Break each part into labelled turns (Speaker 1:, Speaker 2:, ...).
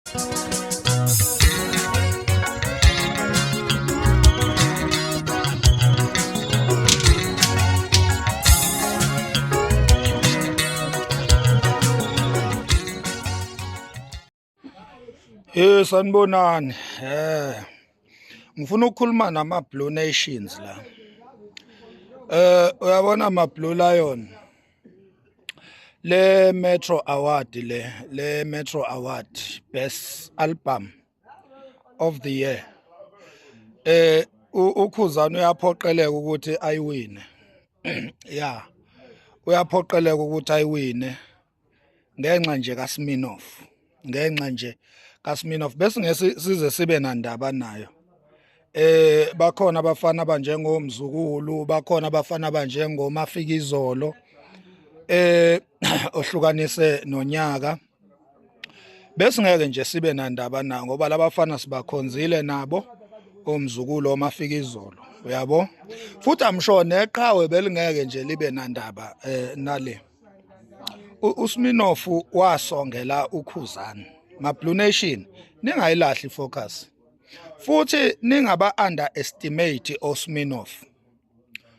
Speaker 1: Hey, sanibonani. Ngifuna ukukhuluma nama Blue Nations la. Uyabona ama Blue Lion. Le Metro Award, le Metro Award Best Album of the Year. UKhuzani uyaphoqeleka ukuthi ayiwine. Yeah. Uyaphoqeleka ukuthi ayiwine ngenxa nje kaSminoff. Ngenxa nje kaSminoff bese ngeke size sibe nandaba nayo. Bakhona abafana abanjengomzukulu, bakhona abafana abanjengoMafikizolo ohlukanise nonyaka. Bese ngeke nje sibe nandaba nayo ngoba labafana sibakhonzile nabo omzukulu oMafikizolo, uyabo. Futhi I'm sure neqhawe belingeke nje libe nandaba nale. USminoff wasongela uKhuzani. Ma Blue Nation, ningayilahli focus. Futhi ningaba underestimate oSminoff.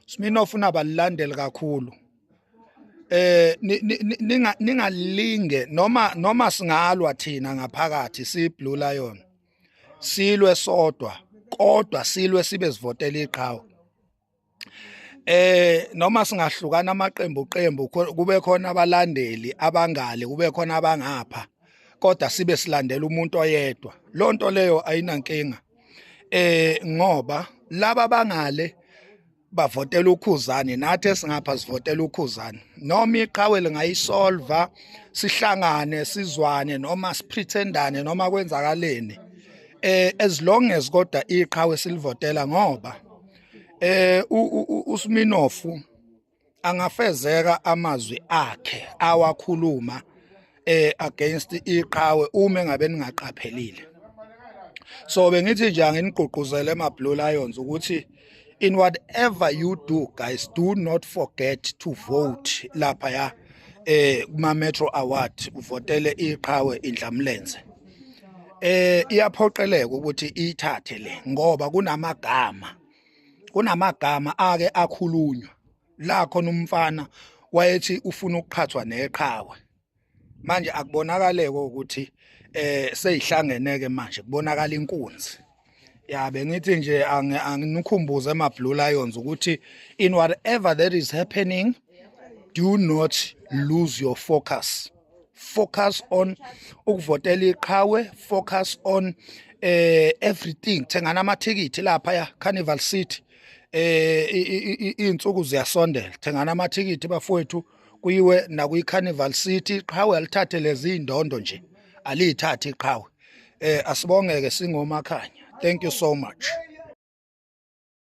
Speaker 1: Sminoff unabalandeli kakhulu. Ningalinge noma singalwa thina ngaphakathi si Blue Lion. Silwe sodwa kodwa silwe sibe sivotela iqhawe. Noma singahlukana amaqembu qembu, kube khona abalandeli abangale, kube khona abangapha, kodwa sibe silandela umuntu oyedwa. Lonto leyo ayinankinga ngoba laba bangale bavotela uKhuzani, nathi esingapha sivotela uKhuzani. Noma iqhawe lingayisolva sihlangane sizwane noma sipretendane noma kwenzakaleni, as long as kodwa iqhawe silivotela, ngoba uSminoff angafezeka amazwi akhe awakhuluma against iqhawe uma engabe ningaqaphelile. So bengithi nje anginigqugquzele ema Blue Lions ukuthi in whatever you do, guys, do not forget to vote lapha ya kuma Metro Award, uvotele iqhawe Indlamlenze. Iyaphoqeleka ukuthi ithathe le ngoba kunamagama ake akhulunywa la khona umfana wayethi ufuna ukuqhathwa neqhawe. Manje akubonakaleke ukuthi seyihlangeneke manje, kubonakala inkunzi. Ya, bengithi nje anginikhumbuze ema Blue Lions ukuthi in whatever that is happening, do not lose your focus. Focus on ukuvotela iqhawe, focus on everything. Thengana amathikithi lapha ya Carnival City. Izinsuku ziyasondela, thengana amathikithi bafowethu, kuyiwe nakuyi Carnival City. Iqhawe alithathe lezi indondo nje, alithathe iqhawe. Asibongeke singomakhanya. Thank you so much.